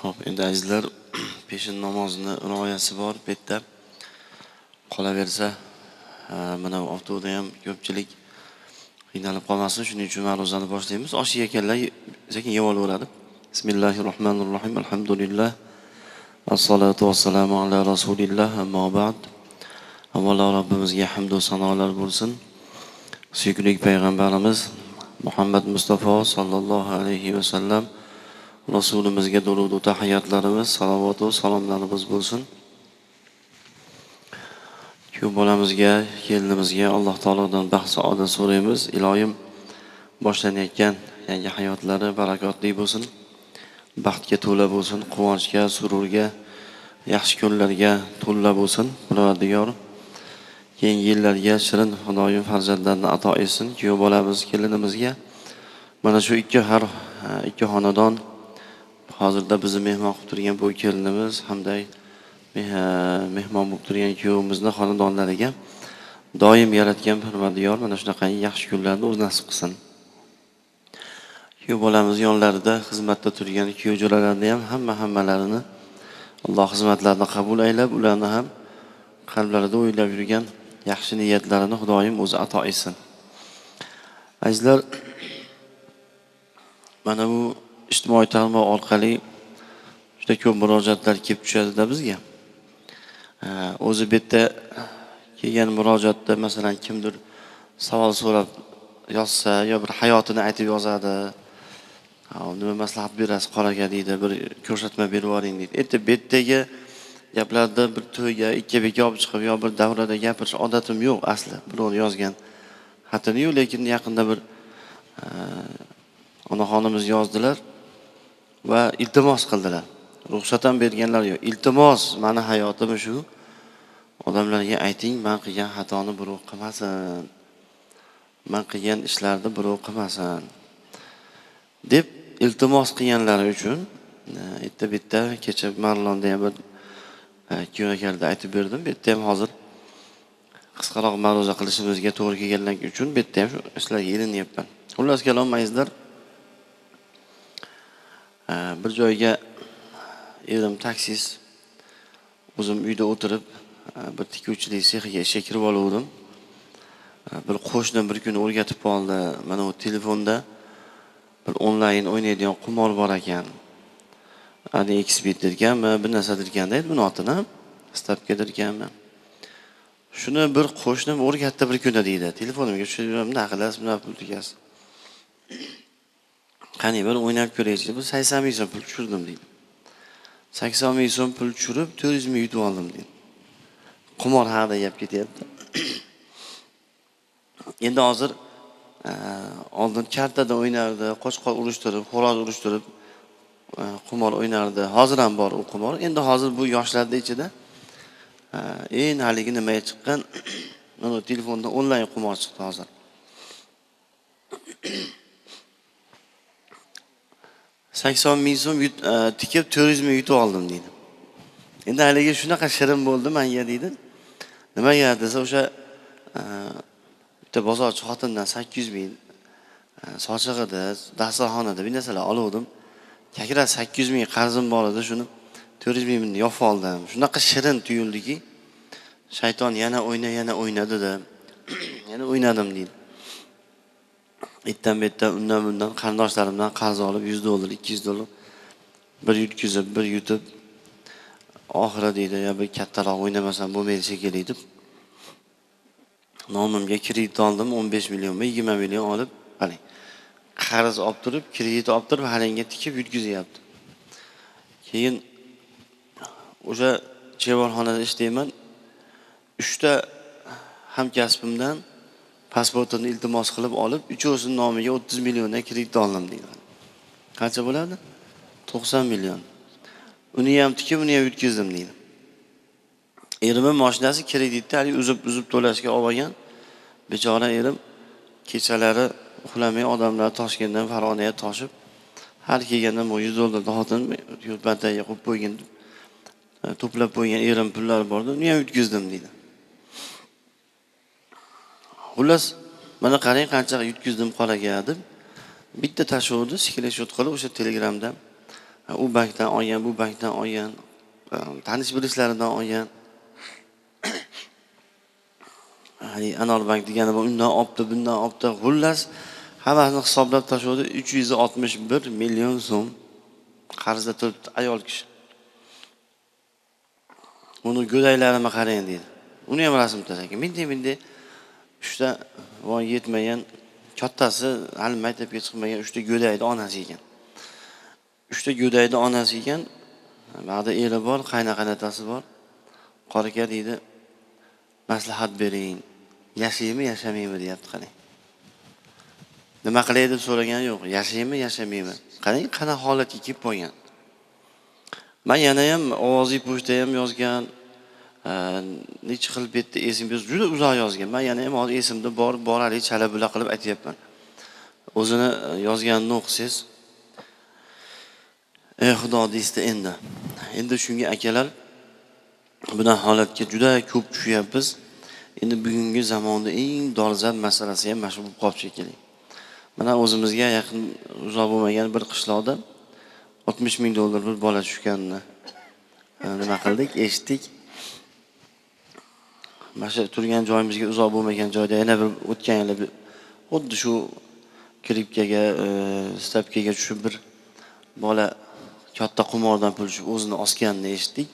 Xo'p, endi azizlar, peshin namozini rioyasi bor bu yerda. Qolaversa, mana bu avtoda ham ko'pchilik qiynalib qolmasin, shuning uchun ma'ruzani boshlaymiz. Osh yeganlar sekin yeb olaveradi. Bismillahirrohmanirrohim. Alhamdulillah. Assalatu vassalamu ala rasulillah. Ammo ba'd. Avvalo Robbimizga hamd va sanolar bo'lsin. Suyukli payg'ambarimiz Muhammad Mustafa sallallohu alayhi va sallam Rasulimizga durud va tahiyyatlarimiz, salovat va salomlarimiz bo'lsin. Kuyov bolamizga, kelinimizga Alloh taolodan baxt saodat so'raymiz. Iloyim boshlanayotgan yangi hayotlari barakotli bo'lsin, baxtga to'la bo'lsin, quvonchga, sururga, yaxshi kunlarga to'la bo'lsin. Parvardigor keyingi yillarga shirin Xudoyim farzandlarni ato etsin. Kuyov bolamiz, kelinimizga mana shu ikki xonadon hozirda bizni mehmon qilib turgan bu kelinimiz hamda mehmon bo'lib turgan kuyovimizni xonadonlariga doim yaratgan Parvardigor mana shunaqa yaxshi kunlarni o'zi nasib qilsin. Kuyov bolamiz yonlarida xizmatda turgan kuyov jo'ralarni ham hammalarini Alloh xizmatlarini qabul aylab, ularni ham qalblarida o'ylab yurgan yaxshi niyatlarini Xudoyim o'zi ato etsin. Azizlar, mana bu ijtimoiy tarmoq orqali juda ko'p murojaatlar kelib tushadi-da bizga. O'zi bu yerda kelgan murojaatda masalan kimdir savol so'rab yozsa yo bir hayotini aytib yozadi. Nima maslahat berasiz qora aka deydi, bir ko'rsatma berib yuboring deydi. Erta bu yerdagi gaplarda bir to'yga ikki beka olib chiqib yo bir davrada gapirish odatim yo'q asli. Birovni yozgan xatini yo'q, lekin yaqinda bir onaxonimiz yozdilar va iltimos qildilar. Ruxsat ham berganlar yo'q. Iltimos, meni hayotim shu. Odamlarga ayting, men qilgan xatoni birov qilmasin. Men qilgan ishlarni birov qilmasin deb iltimos qilganlari uchun erta bitta kecha Marlonda ham bir kuyov akalarda aytib berdim. Bu yerda ham hozir qisqaroq ma'ruza qilishimizga to'g'ri kelganligi uchun bu yerda ham shu ishlarga erinyapman. Xullas kalom azizlar, bir joyga erim taksist, o'zim uyda o'tirib bir tikuvchilik sexiga ishga kirib oluvdim. Bir qo'shnim bir kuni o'rgatib qoldi. Mana u telefonda bir onlayn o'ynaydigan qumor bor ekan. AliXbet derkanmi, bir narsa derkanda edi buni otini, stavka derkanmi. Shuni bir qo'shnim o'rgatdi bir kunda deydi. Telefonimga tushirib, nima qilasiz, nima pul tikasiz. Qani bir o'ynab ko'raylik. Bu 80 ming so'm pul tushirdim deydi. 80 ming so'm pul tushirib 400 ming yutib oldim deydi. Qumor haqida gap ketyapti. Endi hozir oldin kartada o'ynardi, qo'chqor urushtirib, xo'roz urushtirib qumor o'ynardi. Hozir ham bor u qumor. Endi hozir bu yoshlarda ichida eng haligi nimaga chiqqan? Mana telefonda onlayn qumor chiqdi hozir. 80 ming so'm tikib 400 ming yutib oldim deydi. Endi haligi shunaqa shirin bo'ldi menga deydi. Nimaga desa o'sha bitta bozorchi xotindan 800 ming sochig'ida, dasturxonada bir narsalar oluvdim. Kakra 800 ming qarzim bor edi, shuni 400 mingni yopib oldim. Shunaqa shirin tuyuldiki, shayton yana o'yna, yana o'yna dedi. Yana o'ynadim deydi. Itdan betdan, undan bundan qarindoshlarimdan qarz olib 100 dollar, 200 dollar bir yutkizib, bir yutib, oxiri deydi, ya bir kattaroq o'ynamasam bo'lmaydi shekilli deb nomimga kredit oldim, 15 millionmi, 20 million olib, qarang. Qarz olib turib, kredit olib turib, haringga tikib yutkazyapti. Keyin o'sha chevarxonada ishlayman. 3 ta hamkasbimdan pasportini iltimos qilib olib, uchovsining nomiga 30 milliondan kredit oldim deydi. Qancha bo'ladi? 90 million. Uni ham tikib, uni ham yutkazdim deydi. Erimning mashinasi kreditda hali uzib to'lashga olgan. Bechora erim kechalari uxlamay odamlar Toshkentdan Farg'onaga toshib, har kelganda bu 100 dollardan xotin yo'lbantaga qo'yib qo'ygan, to'plab qo'ygan erim pullari bor edi, uni ham yutkazdim deydi. Xullas, mana qarang qancha yutkazdim qoraga deb bitta tashuvni skrinshot qilib o'sha Telegramda U bankdan olgan, bu bankdan olgan, tanish bilishlaridan olgan. Hani Anor bank degani bu, undan olibdi, bundan olibdi. Xullas, hammasini hisoblab tashladi. 361 million so'm qarzda turibdi ayol kishi. Uni go'daklarimni qarang deydi. Uni ham rasm tashlagan. Menda uchta voy yetmagan, kattasi hali maktabga chiqmagan uchta go'dakni onasi ekan. Uchta go'dakni onasi ekan. Ba'da eri bor, qayna-qaynotasi bor. Qori aka deydi, maslahat bering. Yashaymi, yashamaymi deyapti, qarang. Nima qilay deb so'ragan yo'q. Yashaymi, yashamaymi? Qarang, qanaqa holatga kelib qolgan. Men yana ham ovozli pochta ham yozgan, necha xil betda esimda juda uzoq yozgan. Men yana ham hozir esimda bor, borali chala-bula qilib aytyapman. O'zini yozganini o'qisangiz, ey Xudo deysiz endi. Endi shunga akalar, bunaqa holatga juda ko'p tushyapmiz. Endi bugungi zamonda eng dolzarb masalasi ham mana shu bo'lib qolib shekilli. Mana o'zimizga yaqin uzoq bo'lmagan bir qishloqda 60 ming dollar bir bola tushganini nima qildik, eshitdik. Mana shu turgan joyimizga uzoq bo'lmagan joyda yana bir o'tgan yili xuddi shu kripkaga, stavkaga tushib bir bola katta qumordan pul tushib o'zini osganini eshitdik.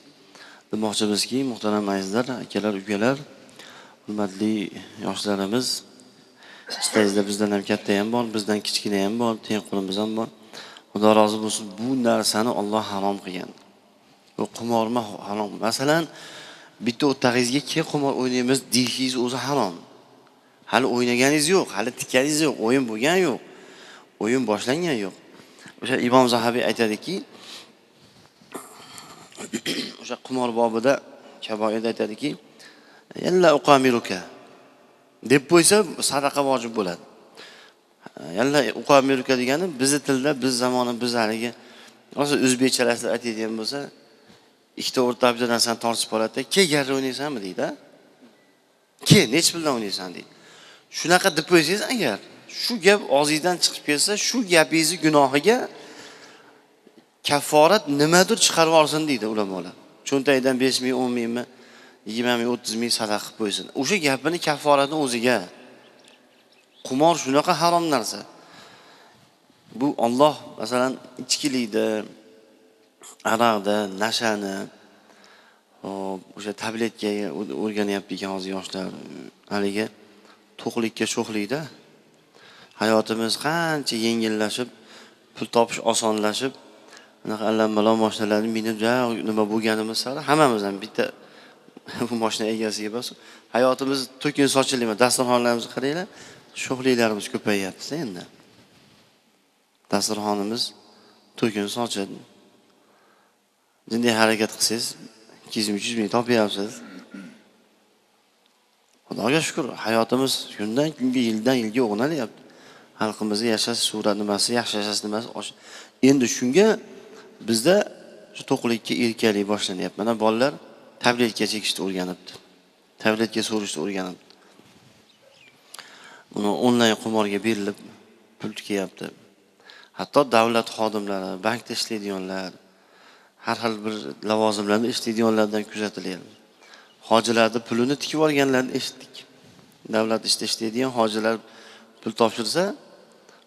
Demoqchimizki, muhtaram azizlar, akalar, ukalar, hurmatli yoshlarimiz, istayizda bizdan ham katta ham bor, bizdan kichkina ham bor, tengqurimiz ham bor. Xudo rozi bo'lsin, bu narsani Alloh harom qilgan. Bu qumorma harom. Masalan, bitta o'rtog'ingizga ke qumor o'ynaymiz deyishingiz o'zi harom. Hali o'ynaganingiz yo'q, hali tikkaningiz yo'q, o'yin bo'lgan yo'q. O'yin boshlangan yo'q. O'sha Imom Zahabiy aytadiki, o'sha qumor bobida Kaboirda aytadiki, yalla uqamiruka deb qo'ysa sadaqa vojib bo'ladi. Yalla uqamiruka degani bizni tilda, biz zamoni, biz haligi rosa o'zbekchalasida aytadigan bo'lsa, ikkita o'rta bitta narsani tortishib oladi-da, "Ke garri o'ynaysanmi?" deydi. "Ke, necha puldan o'ynaysan?" deydi. Shunaqa deb qo'ysangiz agar shu gap og'zingizdan chiqib kelsa, shu gapingizni gunohiga kafforat nimadir chiqarib olsin deydi ulamolar. Cho'ntagidan 5 ming, 10 mingmi, 20 ming, 30 ming sadaqa qilib qo'ysin. O'sha gapini kafforatini o'ziga. Qumor shunaqa harom narsa. Bu Alloh masalan ichkilikni, aroqni, nashani, hop, o'sha tabletkaga o'rganyapti ekan hozir yoshlar. Haligi to'qlikka sho'xlikda hayotimiz qancha yengillashib, pul topish osonlashib, anaqa allam-balo mashinalarni minib ja nima bo'lganimiz sari hammamiz ham bitta bu mashina egasiga bosib, hayotimiz to'kin sochilmaydi. Dasturxonlarimizni qaranglar, sho'xliklarimiz ko'payyapti endi. Dasturxonimiz to'kin sochildi. Jinday harakat qilsangiz 200 ming, 300 ming topyapsiz. Xudoga shukr, hayotimiz kundan kunga, yildan yilga o'g'nalyapti. Xalqimizni yashash surat nimasi, yaxshi yashash nimasi. Endi shunga bizda shu to'qlikka erkalik boshlanyapti. Mana bolalar tabletka chekishni o'rganibdi. Tabletka so'rishni o'rganibdi. Uni onlayn qumorga berilib pul tikyapti. Hatto davlat xodimlari, bankda ishlaydiganlar, har xil bir lavozimlarda ishlaydiganlardan kuzatilyapti. Hojilarning pulini tikib olganlarni eshitdik. Davlat ishda ishlaydigan hojilar pul topshirsa,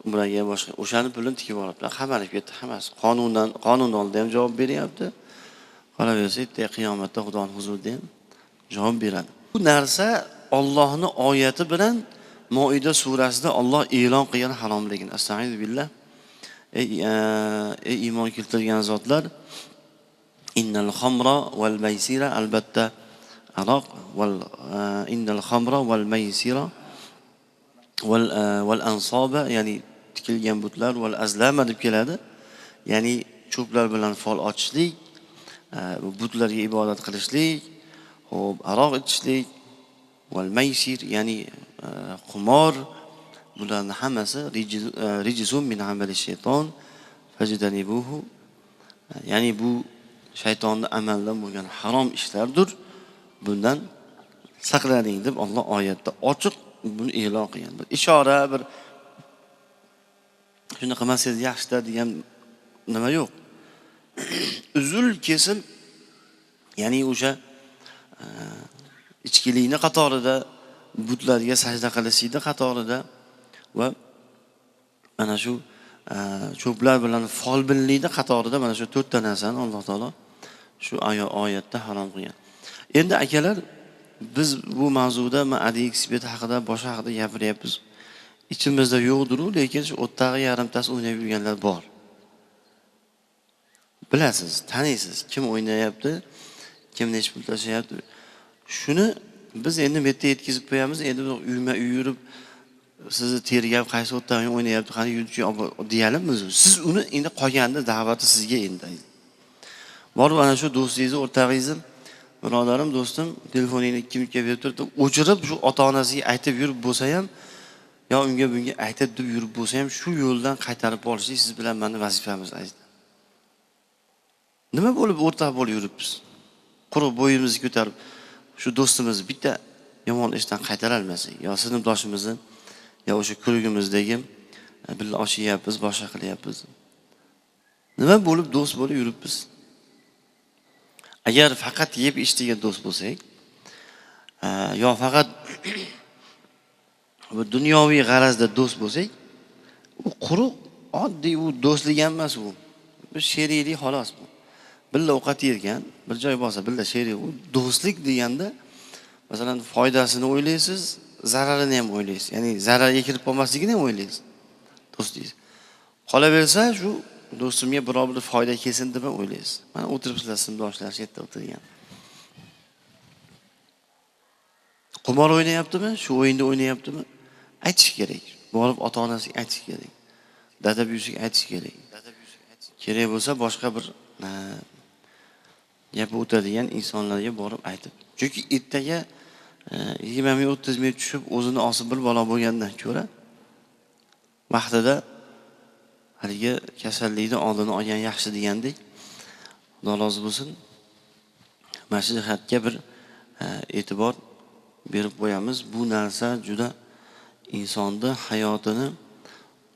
umraga boshqa o'shani pulini tikib olibdilar, qamalib ketdi hammasi. Qonundan, qonun oldida ham javob beryapti. Qolaversa, ertaga qiyomatda Xudoning huzurida ham javob beradi. Bu narsa Allohning oyati bilan Moida surasida Alloh e'lon qilgan haromligini. Astag'firu billah. Ey iymon keltirgan zotlar, innal xamra val maysira, albatta aroq val innal xamra val maysira val ansoba, ya'ni tikilgan butlar, val azlama deb keladi. Ya'ni cho'plar bilan fol ochishlik, butlarga ibodat qilishlik, xo'p, aroq ichishlik, val maysir, ya'ni qumor, bularning hammasi rijsun min amali shayton fajtanibuhu, ya'ni bu shaytonning amalidan bo'lgan harom ishlardir. Bundan saqlaning deb Alloh oyatda ochiq buni e'lon qilgan. Bir ishora, bir shuni qilmasangiz yaxshida degan nima yo'q. Uzil kesil, ya'ni o'sha ichkilikni qatorida, butlarga sajda qilishlikni qatorida va mana shu cho'plar bilan folbinlikni qatorida mana shu to'rtta narsani Alloh taolo shu oyatda harom qilgan. Endi akalar, biz bu mavzuda Adi ekspert haqida, boshqa haqida gapiryapmiz. Ichimizda yo'qdir-u, lekin shu o'ttag'i yarimtasi o'ynab yurganlar bor. Bilasiz, taniysiz, kim o'ynayapti, kim necha pul tashlayapti. Shuni biz endi bu yerda yetkazib qo'yamiz. Endi uyma uy yurib sizni tergab qaysi o'ttag'i o'ynayapti, qani yurchi deyalimiz. Siz uni endi qolganda da'vati sizga endi. Borib ana shu do'stingizni, o'rtog'ingizni, birodarim, do'stim, telefoningni 2 minutga berib turib, o'chirib shu ota-onasiga aytib yurib bo'lsa ham, yo unga bunga aytib deb yurib bo'lsa ham, shu yo'ldan qaytarib olishlik siz bilan meni vazifamiz azizlar. Nima bo'lib o'rtoq bo'lib yuribmiz? Quruq bo'yimizni ko'tarib shu do'stimizni bitta yomon ishdan qaytara olmasak, yo sinfdoshimizni, yo o'sha ko'rigimizdagi birga osh yeyapmiz, boshqa qilyapmiz. Nima bo'lib do'st bo'lib yuribmiz? Agar faqat yeb ichdigan do'st bo'lsak, yo faqat bu dunyoviy g'arazda do'st bo'lsak, u quruq, oddiy u do'stlik ham emas u. Bir sheriklik xolos bu. Birga ovqat yergan, bir joy bo'lsa birga sherik. U do'stlik deganda, masalan, foydasini o'ylaysiz, zararini ham o'ylaysiz. Ya'ni zararga kirib qolmasligini ham o'ylaysiz. Do'stlik. Qolaversa shu do'stimga biror bir foyda kelsin deb ham o'ylaysiz. Mana o'tiribsizlar sinfdoshlar shu yerda o'tirgan. Qumor o'ynayaptimi? Shu o'yinda o'ynayaptimi? Aytish kerak. Borib ota-onasiga aytish kerak. Dada buvisiga aytish kerak. Kerak bo'lsa boshqa bir gap o'tadigan insonlarga borib aytib. Chunki ertaga 20 ming, 30 ming tushib o'zini osib bir balo bo'lgandan ko'ra vaqtida haligi kasallikni oldini olgan yaxshi degandek, Xudo rozi bo'lsin. Mana shu jihatga bir e'tibor berib qo'yamiz. Bu narsa juda insonni hayotini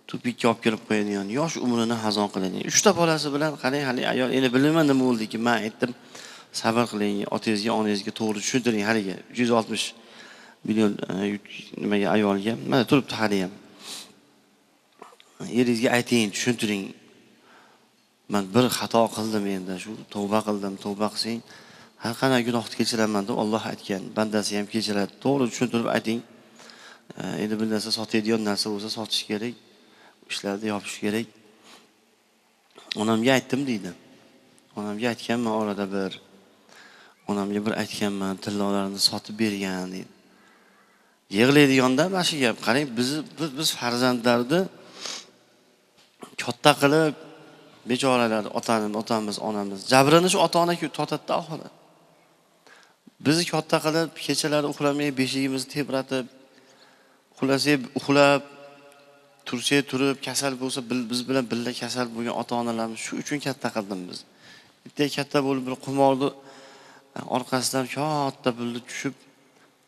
tupikka olib kelib qo'yadigan, yosh umrini hazon qiladigan. 3 ta bolasi bilan qarang, hali ayol endi bilmayman nima bo'ldiki, men aytdim, sabr qiling, otangizga, onangizga to'g'ri tushuntiring haligi 360 million nimaga ayolga, mana turibdi hali ham. Eringizga ayting, tushuntiring. Men bir xato qildim endi, shu tavba qildim, tavba qilsang har qanday gunohni kechiraman deb Alloh aytgan, bandasi ham kechiradi. To'g'ri tushuntirib ayting. Endi bir narsa sotadigan narsa bo'lsa sotish kerak, ishlarni yopish kerak. Onamga aytdim deydi. Onamga aytganman orada bir. Onamga bir aytganman, tillolarni sotib bergan deydi. Yig'laydiganda mana shu gap. Qarang, biz farzandlarni katta qilib bechoralar, otamiz, onamiz jabrini shu ota-ona tortadi oxiri. Bizni katta qilib kechalari uxlamay beshigimizni tebratib, uxlasak uxlab, tursak turib, kasal bo'lsa biz bilan birga kasal bo'lgan ota-onalarimiz shu uchun katta qildim biz. Bitta katta bo'lib bir qumorni orqasidan katta pulni tushib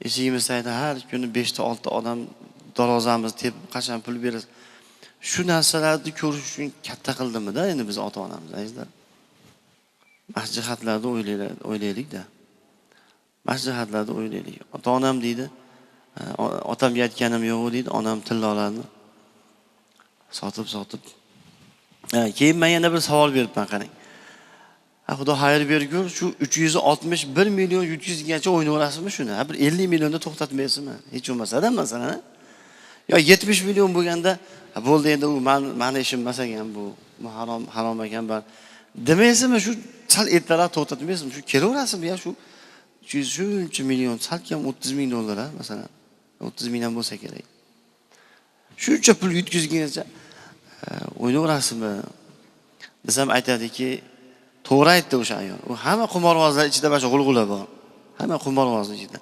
eshigimiz tagida har kuni 5 ta 6 ta odam darvozamizni tepib qachon pul berasiz. Shu narsalarni ko'rish uchun katta qildimida endi biz ota-onamiz azizlar. Mana jihatlarda o'ylaylik-da. Mana jihatlarda o'ylaylik. Ota-onam deydi, otamga aytganim yo'q deydi, onam tillolarni sotib. Keyin men yana bir savol beribman, qarang. Xudo xayr bergur, shu 361 million 700 gacha o'ynaverasizmi shuni? Ha, bir 50 millionda to'xtatmaysizmi? Hech bo'lmasa-da masalan, yo 70 million bo'lganda bo'ldi endi u meni ishim emas ekan bu harom ekan bar demaysizmi? Shu sal ertaroq to'xtatmaysizmi? Shu kelaverasizmi ya shu 300 shuncha million, salkam 30 ming dollar masalan, 30 ming ham bo'lsa kerak. Shuncha pul yutkazguncha o'ynaverasizmi desam aytadiki, to'g'ri aytdi o'sha ayol. U hamma qimorvozlar ichida mana shu g'ulg'ula bor. Hamma qimorvozning ichida.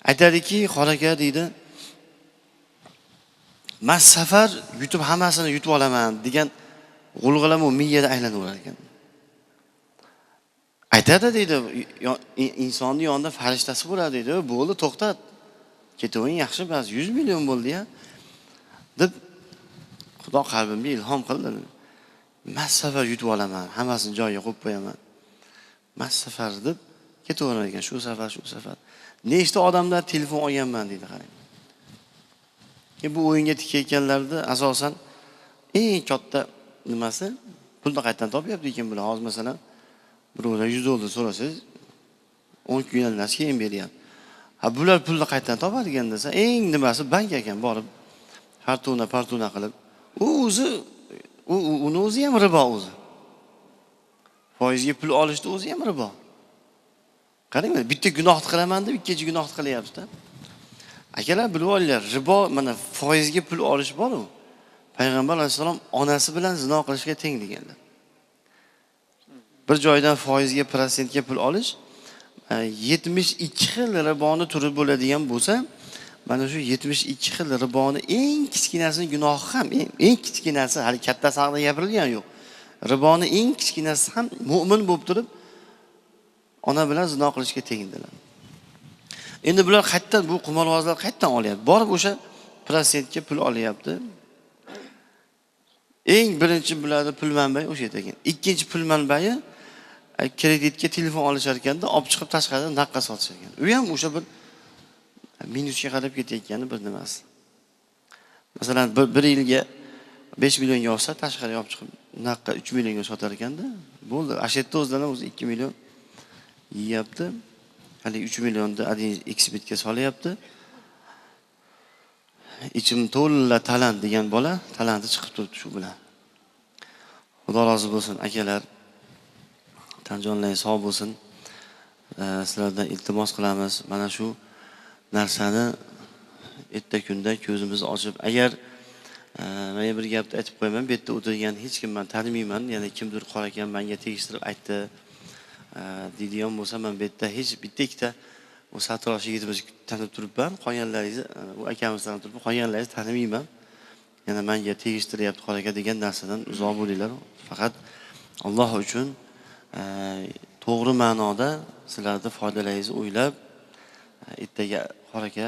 Aytadiki, xor aka deydi, "Men safar yutib hammasini yutib olaman" degan g'ulg'ulam u miyada aylanaverar ekan. Aytadi deydi, insonning yonida farishtasi bo'ladi deydi, bo'ldi to'xtat. Ketavering yaxshi bas 100 million bo'ldi ya deb Xudo qalbimga ilhom qildi. Mas safar yutib olaman, hammasini joyiga qo'yib qo'yaman. Mas safar deb ketaverar ekan, shu safar, shu safar. Nechta odamlar telefon olganman deydi, qarang. Bu o'yinga tikayotganlarda asosan eng katta nimasi pulni qayerdan topyapti ekan bular? Hozir masalan birovdan $100 so'rasangiz 10 kundan keyin beryapti. Ha, bular pulni qayerdan topadigan desa, eng nimasi bank ekan, borib fartuna partuna qilib, u o'zi uni o'zi ham ribo o'zi. Foizga pul olishni o'zi ham ribo. Qarang, bitta gunohni qilaman deb ikkinchi gunohni qilyapti-da. Akalar, bilib olinglar, ribo mana foizga pul olish bor-u. Payg'ambar alayhissalom onasi bilan zino qilishga teng deganlar. Bir joydan foizga, prosentga pul olish 72 xil riboni turi bo'ladigan bo'lsa, mana shu 72 xil riboni eng kichkinasini gunohi ham, eng kichkinasi, hali kattasi haqida gapirilgani yo'q. Riboni eng kichkinasi ham mo'min bo'lib turib ona bilan zino qilishga teng dedilar. Endi bular qayerdan, bu qimorbozlar qayerdan olyapti? Borib o'sha prosentga pul olyapti. Eng birinchi bularni pul manbai o'sha yerda ekan. Ikkinchi pul manbai kreditga telefon olishar ekanda, olib chiqib tashqaridan naqqa sotishar ekan. U ham o'sha bir minusga qarab ketayotgani bir nimasi. Masalan, bir yilga 5 millionga olsa, tashqariga olib chiqib naqqa 3 millionga sotar ekanda, bo'ldi. Ashu yerda o'zidan o'zi 2 million yeyapti. Hali 3 millionni один xbetga solyapti. Ichim to'la talant degan bola talanti chiqib turibdi shu bilan. Xudo rozi bo'lsin akalar. Tanjonlaring sog' bo'lsin. Sizlardan iltimos qilamiz. Mana shu narsani erta kunda ko'zimizni ochib, agar men bir gapni aytib qo'yaman, bu yerda o'tirgan hech kim men tanimayman, ya'ni kimdir qor ekan menga tegishtirib aytdi deydigan bo'lsa, men bu yerda hech bitta ikkita u sartarosh yigitimizni tanib turibman, qolganlaringizni, u akamizni tanib turibman, qolganlaringizni tanimayman. Yana menga tegishtiryapti qor aka degan narsadan uzoq bo'linglar. Faqat Alloh uchun to'g'ri ma'noda sizlarni foydalaringizni o'ylab, ertaga qor aka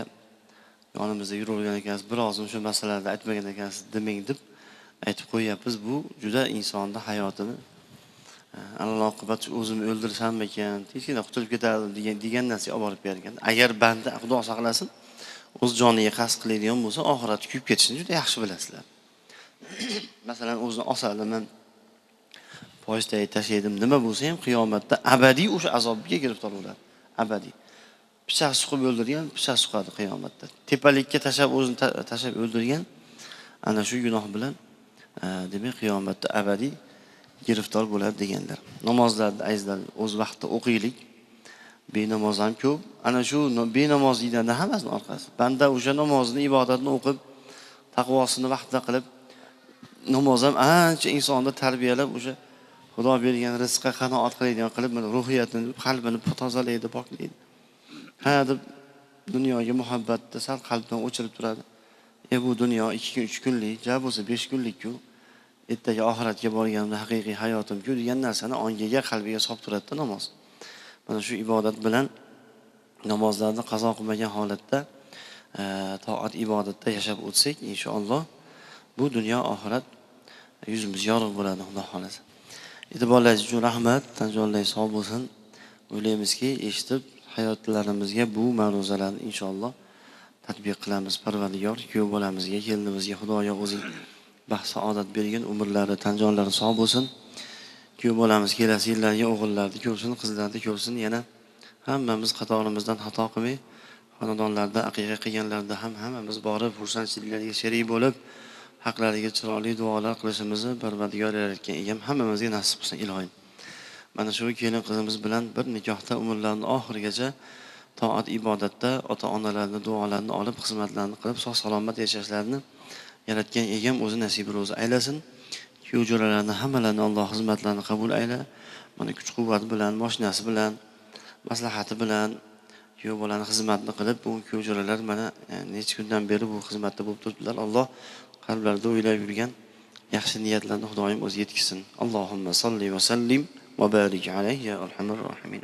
yonimizda yuravergan ekansiz, bir ozim shu masalalarda aytmagan ekansiz demang deb aytib qo'yyapmiz. Bu juda insonni hayotini alal-oqibat o'zimni o'ldirsammikan, tezgina qutulib ketardim degan narsaga olib borib bergan. Agar banda, Xudo saqlasin, o'z joniga qasd qiladigan bo'lsa, oxiratda kuyib ketishini juda yaxshi bilasizlar. Masalan, o'zini osadimi, poyezdga tashlaydim, nima bo'lsa ham qiyomatda abadiy o'sha azobga giriftor bo'ladi. Abadiy. Pichoq suqib o'ldirgan, pichoq suqadi qiyomatda. Tepalikka tashlab o'zini tashlab o'ldirgan, ana shu gunoh bilan demak qiyomatda abadiy giriftor bo'ladi deganlar. Namozlarni azizlar o'z vaqtida o'qiylik. Benamoz ham ko'p. Ana shu benamozliklarning hammasini orqasi. Banda o'sha namozni, ibodatni o'qib, taqvosini vaqtida qilib, namoz ham ancha insonni tarbiyalab, o'sha Xudo bergan rizqqa qanoat qiladigan qilib, mana ruhiyatini, qalbini tozalaydi, poklaydi. Ha deb dunyoga muhabbatni sal qalbdan o'chirib turadi. Bu dunyo 2 kun, 3 kunlik, ja bo'lsa 5 kunlik-ku. Ertaga oxiratga borganimda haqiqiy hayotim-ku degan narsani ongiga, qalbiga solib turadi namoz. Mana shu ibodat bilan namozlarni qazo qilmagan holatda toat ibodatda yashab o'tsak, inshaalloh bu dunyo oxirat yuzimiz yorug' bo'ladi, Xudo xolasa. E'tiborlaringiz uchun rahmat, tanjonlaringiz sog' bo'lsin. O'ylaymizki, eshitib hayotlarimizga bu ma'ruzalarni inshaalloh tatbiq qilamiz. Parvardigor kuyov bolamizga, kelinimizga Xudoyo o'zing baxt saodat bergin, umrlari, tanjonlari sog' bo'lsin. Kuyov bolamiz kelasi yillarga o'g'illarni ko'rsin, qizlarni ko'rsin. Yana hammamiz qatorimizdan xato qilmay, xonadonlarda aqiqa qilganlarda ham hammamiz borib xursandchiliklarga sherik bo'lib, haqlariga chiroyli duolar qilishimizni Parvardigor yaratgan egam hammamizga nasib qilsin iloyim. Mana shu kelin qizimiz bilan bir nikohda umrlarini oxirigacha toat ibodatda ota-onalarning duolarini olib, xizmatlarini qilib, sog' salomat yashashlarini yaratgan egam o'zi nasib ro'zi aylasin. Kuyov jo'ralarni hammalarini Alloh xizmatlarini qabul ayla. Mana kuch-quvvat bilan, mashinasi bilan, maslahati bilan kuyov bolani xizmatini qilib, bu kuyov jo'ralar mana necha kundan beri bu xizmatda bo'lib turibdilar. Alloh qalblarida o'ylab yurgan yaxshi niyatlarni Xudoyim o'zi yetkazsin. Allohumma solli va sallim va barik alayhi ya arhamar rohimin.